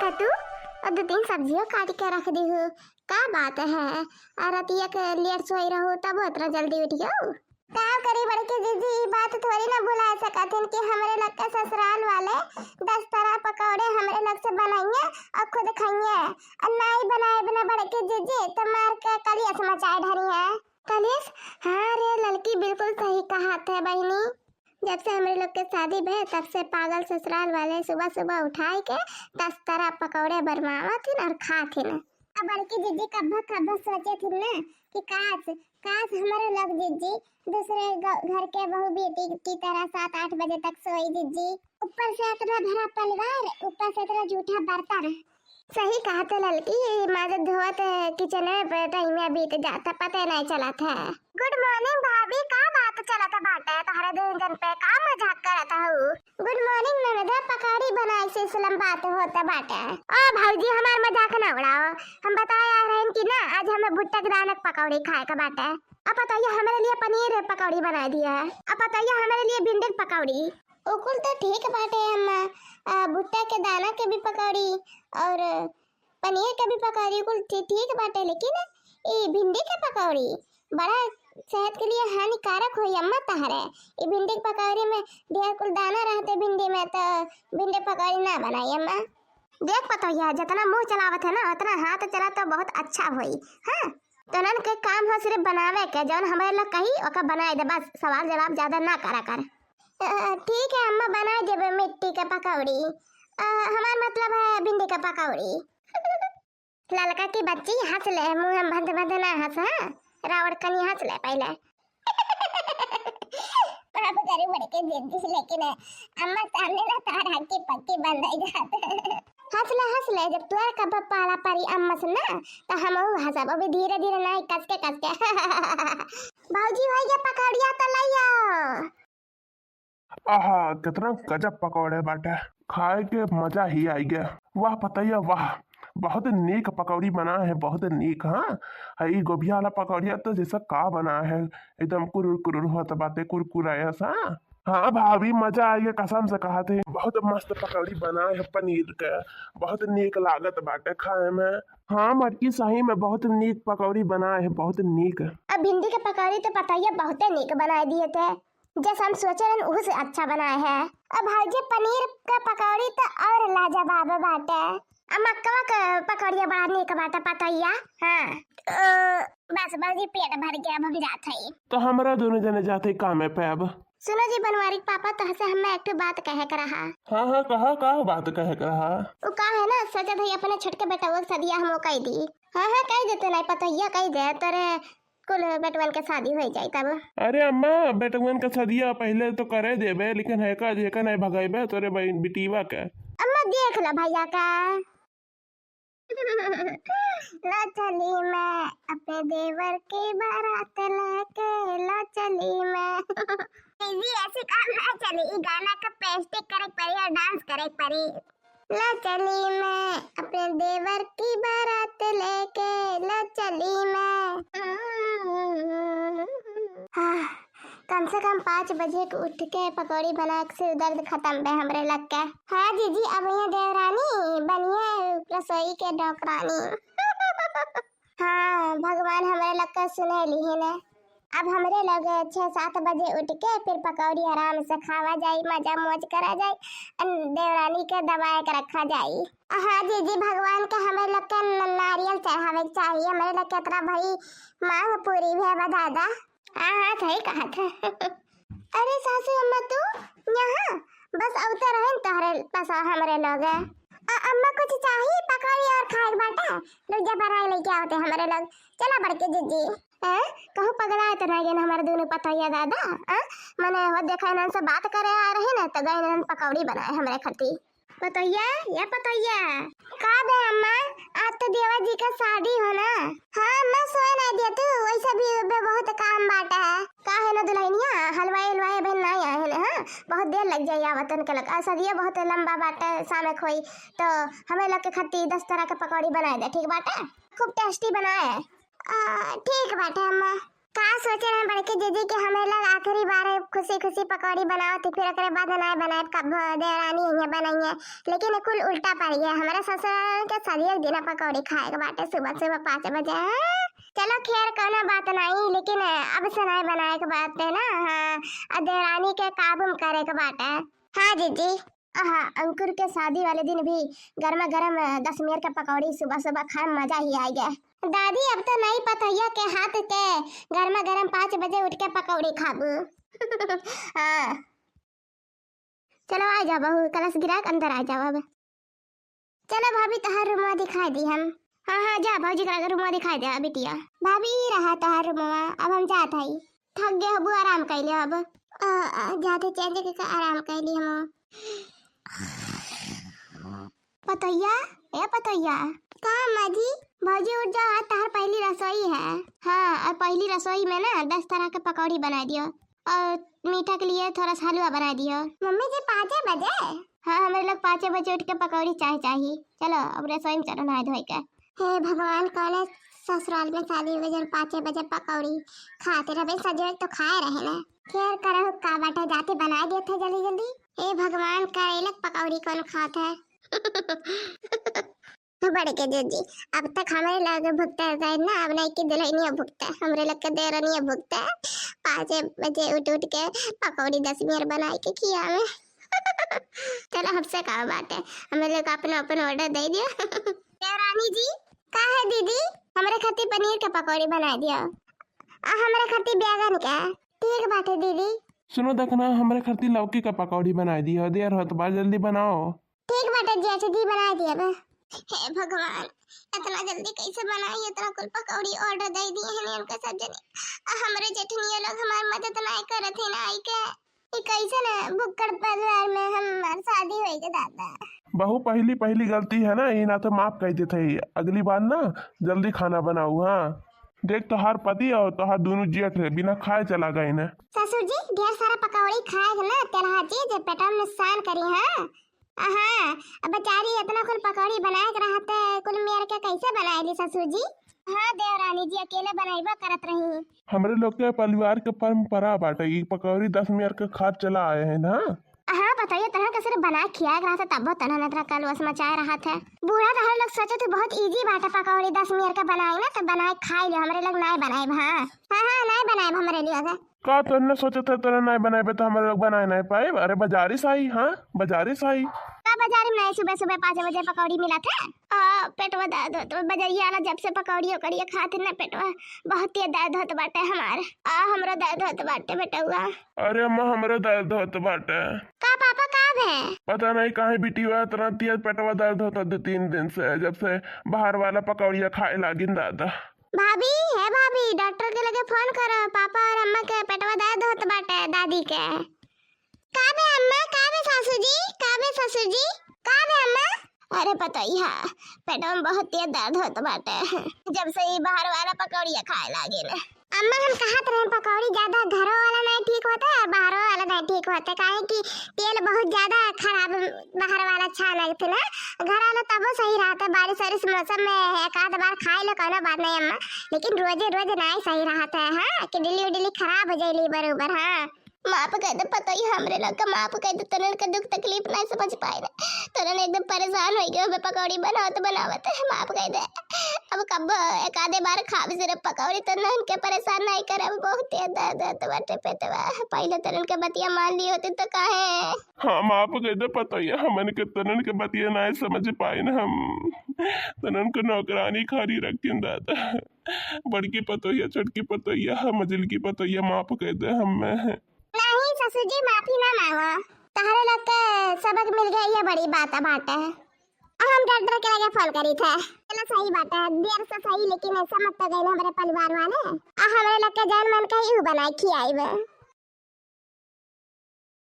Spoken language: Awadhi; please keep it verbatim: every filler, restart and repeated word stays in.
कतू, और दो तीन सब्जियों काट के रख दी हूँ। का बात है? आ रतिया के लेट सोई रहू, तब इतना जल्दी उठ गयो? का करी बड़की जीजी, ई बात थोड़ी ना भुला सकत हन कि हमरे लोग के ससुराल वाले दस तरह पकौड़े हमरे लोग से बनाइए और खुद खाइए। और नाई बनाए बिना बड़की जीजी तो मार के कलियस मचाए ढरी है। कलियस? हाँ रे ललकी, बिल्कुल सही कहा थे बहिनी। जब से हमरे लोग के शादी भे, तब से पागल ससुराल वाले सुबह सुबह उठाए के दस तरह पकौड़े बनवावत हिन और खात हिन। अब बड़की जीजी कब्बा कब्बा सोचे थी ना कि काश, काश हमारे लोग जीजी दूसरे ग-, घर के बहू बेटी की तरह सात आठ बजे तक सोई जीजी। ऊपर से इतना भरा परिवार, ऊपर से इतना जूठा बर्तन। सही कहा तो ललकी, माजत धोवत किचन में टाइम में बीत जाता, पता नहीं चला था। गुड मॉर्निंग भाभी, का बात चलत बाटे तोहरे दुइ जन पे, का मजाक करत हऊ? गुड मॉर्निंग ननदा, पकौड़ी बनाए से सिलम बात होत बाटे। ओ भौजी, हमार मजाक ना उड़ाओ, हम बताए आ रहन कि ना आज हमें भुट्टा के दाना के पकौड़ी खाए के बाटे। अब बताइए हमरे लिए पनीर पकौड़ी बनाए दिया है, अब बताइए हमरे लिए भिंडी के पकौड़ी। ओ कुल तो ठीक बाटे अम्मा, आ, भुट्टा के दाना के भी पकौड़ी और पनीर के भी पकौड़ी कुल ठी-, ठीक बाटे, लेकिन ई भिंडी के पकौड़ी बड़ा सेहत के लिए हानिकारक होई अम्मा तहरे। ई भिंडी के पकौड़ी में ढेर कुल दाना रहते भिंडी में, तो भिंडी पकौड़ी ना बनाई अम्मा। देख पतोहिया, जितना मुँह चलावत है ना, उतना हाथ चला तो बहुत अच्छा होई। हाँ, तो नन के काम हो सिर्फ बनावे के, जौन हमारे लोग कही ओका बनाए दे, बस सवाल जवाब ज्यादा ना करा कर। अ, ठीक है अम्मा, बनाए देबे मिट्टी के पकौड़ी। अ, हमार मतलब है भिंडी के पकौड़ी। ललका की बच्ची हँस ले, मुँह में बंद बंद ना हँस, हाँ? रावण कनी हँस ले पहले। बाप करी बड़के जिद्दी, लेकिन अम्मा सामने ना तार हक्की पक्की बंद हो जात। हँस ले, हँस ले, जब तोर कब पाला परी अम्मा से ना, तो हम हँसब, अभी धीरे धीरे ना, कस के, कस के। भौजी भैया पकौड़िया तो लइयो। आहा, कितना गजब पकौड़े बाटे, खाए के मजा ही आई गया। वाह पतैया वाह, बहुत नीक पकौड़ी बना है, बहुत नीक। हाँ, ई गोभिया वाला पकौड़िया तो जैसा का बना है, एकदम कुरुर कुरुर होत बाटे, कुरकुरा ऐसा। हाँ भाभी, मजा आई गया, कसम से कहा थे, बहुत मस्त पकौड़ी बना है पनीर के, बहुत नीक लागत बाटे खाए में। हाँ मटकी, सही में बहुत नीक पकौड़ी बना है, बहुत नीक। अब भिंडी के पकौड़ी तो पतैया बहुते नीक बनाए दिए थे। जैसे हम सोचे रहन, उहू से अच्छा बनाए है। अब भौजी, पनीर का पकौड़ी तो और लाजवाब बाटे। आ मक्कवा के पकौड़िया बड़ा नीक बाटे पतैया। हाँ। अ, बस भौजी, पेट भर गया, अब हम जात हई। तो हमरा दोनों जने जात हई कामे पे अब। सुनो जी बनवारी के पापा, तोहसे हमें एक ठो बात कहे के रहा। हाँ, हाँ, कहा, का बात कहे के रहा? उ का है ना, सोचत हई अपने छोटके बेटवा के सदिया हम कह दी। हाँ, हाँ, कह देते नहीं, पतैया कह दे, तोरे कुल बेटवन के शादी हो जाई तब। अरे अम्मा, बेटवन के सदिया पहले तो करे देबे, लेकिन है का, जेका नहीं भगाइबे तोरे बहिन बिटीवा के। अम्मा देख ला भैया का। लो चली मैं अपने देवर की बारात लेके, लो चली मैं। जी, ऐसे काम है चली, ई गाना का practice करे के पड़ी और dance करे के पड़ी। लो चली मैं अपने देवर की बारात लेके, लो चली मैं। हाँ, कम से कम पाँच बजे के उठ के पकौड़ी बना के सिर दर्द खत्म बे हमरे लग के। हाँ जीजी, अब यहाँ देवरानी बनिए रसोई के नौकरानी। हाँ, भगवान हमरे लग के सुने लिहिन। अब हमरे लगे छह सात बजे उठ के फिर पकौड़ी आराम से खावा जाई, मजा मौज करा जाई, अन देवरानी के दबाए के रखा जाई। हाँ जीजी, भगवान के हमरे लोग के न-, नारियल चढ़ावे के चाहिए। हमरे लोग के इतना भारी मांग पूरी भी है, बता दा। हाँ, हाँ, सही कहा था। अरे सासू अम्मा, तू यहाँ? बस अवते रहन तोहरे पास हमरे लोग। आ, अम्मा, कुछ चाही? पकौड़ी और खाए के बाटे? रुक जा, बनाए लेके आवते हमरे लोग। चला बड़के जीजी। हैं? कहूँ पगला तो नहीं गए हमारे दोनों पतोहिया दादा? आ? मने हो देखा इन्हन से बात करे आ रही ना, तो गए इन्हन पकौड़ी बनाए हमरे खातिर। पतोहिया, या पतोहिया। का बे अम्मा, आज तो देवर जी का शादी हो ना? हाँ अम्मा, सोए नहीं दिया तू, वैसे भी बे बहुत काम बाटा है। का है ना दुल्हनिया, हलवाई हलवाई बहन नहीं आए हैं ना, हाँ? बहुत देर लग जाए आवत उनके लग। और सदिया बहुत लंबा बाटे, शाम खोई, तो हमें लोग के खातिर दस तरह के पकौड़ी बनाए दे, ठीक बाटे? खूब tasty बनाए। आ, ठीक बाटे अम्मा। का सोचे रहे बड़के जीजी कि हमरे लोग आखिरी बार खुशी खुशी पकौड़ी बनावत ही, फिर ओकरे बाद नाय बनाए, कब देवरानी इहे बनाई है। लेकिन ये कुल उल्टा पड़ गया। हमारे ससुराल के सदियों के दिन पकौड़ी खाए के बाटे सुबह सुबह पाँच बजे। हाँ? चलो खैर, कोनो बात नहीं, लेकिन अब से नाय बनाए के बाटे ना। हाँ, अब देवरानी के काबू में करे के बाटे। हाँ जीजी। आहा, अंकुर के शादी वाले दिन भी गर्मा गर्म दस मेर के पकौड़ी सुबह सुबह खाए में मजा ही आ गया। दादी, अब तो नई पतोहिया के हाथ के गर्मा गर्म पाँच बजे उठ के पकौड़ी खाबू। हाँ, चलो आ जाओ बहू, कलश गिरा के अंदर आ जाओ अब। चलो भाभी, तहार रूमवा दिखाई दी हम। हाँ हाँ, जा भौजी का रूमवा दिखाई दे बिटिया। भाभी, ई रहा तहार रूमवा, अब हम जात हई। थक गए हबू, आराम कैले अब। आ, आ, जाते चेंज के आराम कैली हम। पतोहिया, ए पतोहिया। का अम्मा जी? भौजी उठ जाओ, आज तहार पहली रसोई है। हाँ, और पहली रसोई में ना दस तरह के पकौड़ी बना दियो और मीठा के लिए थोड़ा सा हलवा बना दियो। मम्मी जी, पाँचे बजे? हाँ, हमरे लोग पाँचे बजे उठ के पकौड़ी चाहे चाही। चलो, अब रसोई में चलो नहाए धोए के। हे भगवान, कौने ससुराल में शादी हुए जन पाँचे बजे पकौड़ी खाते रहे, सजवे तो खाए रहे ना। खैर करहु का बाटे, जाते बनाए देत है जल्दी जल्दी। हे भगवान, करेलक पकौड़ी कौन खात है? बड़के जीजी, अब तक हमरे लोग भुगते रहे ना, अब नहीं की दुल्हनिया भुगते, हमरे लोग के देवरनिया भुगते। पाँचे बजे उठ उठ के पकौड़ी दस मेर बनाए के खियावे। चलो, हमसे का बात है, हमरे लोग अपना अपन ऑर्डर दे दियो। देवरानी जी, का है दीदी, हमरे खातिर पनीर के पकौड़ी बनाए दियो, आ हमरे खातिर बैगन के। ठीक बाटे दीदी। सुनो दखना, हमरे खातिर लौकी के पकौड़ी बनाए दियो, देर होत बा, जल्दी बनाओ। ठीक बाटे जी, अच्छा जी, बनाए दियो अब। हे भगवान, इतना जल्दी कैसे बनाई, इतना कुल पकौड़ी ऑर्डर दे दिए हैं इनके सब जने। आ हमरे जेठनिया लोग हमार मदद नाय करत ही ना आई के। ई कैसन भुक्कड़ परिवार में हमार शादी होई के दादा। बहू, पहली पहली गलती है ना, ई ना तो माफ कर देते ही। अगली बार ना जल्दी खाना बनाऊ। हाँ, देख तोहार पति और तोहार दोनों जेठ है, बिना खाए चला गए ना। ससुर जी, ढेर सारा पकौड़ी खाए है ना, तेलहा चीज पेट में नुकसान करी। हाँ, हाँ, अब बेचारी इतना कुल पकौड़ी बनाए के रहते, कुल मेर के कैसे बनाए ली ससुर जी? हाँ देवरानी जी, अकेले बनैबा करत रही। हमरे लोग के परिवार के परंपरा बाटे, ई पकौड़ी दस मेर के खात चला आए हैं ना। हाँ, बताइए, तनहन के सिर्फ बनाए खियाए के रहत है, तब्बो तनहन इतना कलवस मचाए रहत है। बूढ़ा तो हर लोग सोचत है बहुत easy बाटे, पकौड़ी दस मेर के बनाए ना, तो बनाए खाए लियो, हमरे लोग नाय बनाए। हाँ, हाँ, हाँ, नाय बनाए हमरे लिए। का तन्ने सोचत है, तोरा नाय बनाए तो हमरे लोग बनाए नाय पाए? अरे बाजारी साई, हाँ, बाजारी साई। का बाजारी में नाय सुबह सुबह पाँच बजे पकौड़ी मिलत है? आ, पेटवा दर्द होत बा, बजरिया वाला जब से पकौड़ी उकौड़ी खात ना, पेटवा बहुत तेज दर्द होत बाटे हमार। आ, हमरो दर्द होत बाटे बेटवा। अरे अम्मा, हमरो दर्द होत बाटे। का पापा, का भे? पता नहीं काहे बिटिया इतना तेज पेटवा दर्द होता दो तीन दिन से, जब से बाहर वाला पकौड़िया खाए लागिन दादा। भाभी, हे भाभी, डॉक्टर के लगे फोन करो, पापा और अम्मा के पेटवा दर्द होत बाटे, दादी के। का बे अम्मा, का बे सासू जी, का बे ससुर जी, का बे अम्मा? अरे पतोहिया, पेटवा में बहुत तेज दर्द होत बाटे, जब से ई बाहर वाला पकौड़िया खाए लागिन। अम्मा, हम कहत रहे पकौड़ी ज्यादा घरो वाला नहीं ठीक होता है और बाहरो वाला नहीं ठीक होता है, काहे कि तेल बहुत ज्यादा खराब बाहर वाला छानत है ना। घर वाला तबो सही रहत है, बारिश वारिश मौसम में एक आध बार खाए लो, कोनो बात नहीं अम्मा, लेकिन रोजे रोज नहीं सही रहत है, हाँ, किडनी उडली खराब हो जाए ली बरोबर, हाँ। माफ कर दे पतोहिया, हमरे लोग का माफ कर दे, तोरन के दुख तकलीफ नहीं समझ पाए ना, तोरन एकदम परेशान हो गए, हमें पकौड़ी बनावत बनावत माफ कर दे। अब कब एक आधे बार खाब सिर्फ पकौड़ी, तोरन के परेशान नहीं करब, बहुत तेज दर्द होत बाटे पेटवा। पहले तोरन के बतिया मान ली होती तो काहे? हाँ, माफ कर दे पतोहिया, हमन के तोरन के बतिया नहीं समझ पाए ना हम, तोरन को नौकरानी खानी रखिन दादा। बड़की पतोहिया, छोटकी पतोहिया, मझिलकी पतोहिया, माफ कर दे हमें। नहीं ससुर जी, माफी ना मांगो, तहरे लोग के सबक मिल गया, ये बड़ी बात बाटे। अब हम डॉक्टर के लगे फोन करी थे। चलो सही बात है, देर से सही, लेकिन ऐसा मत तो गए हमरे परिवार वाले। आ हमरे लोग के जौन मन कही उ बनाए खियाइबे।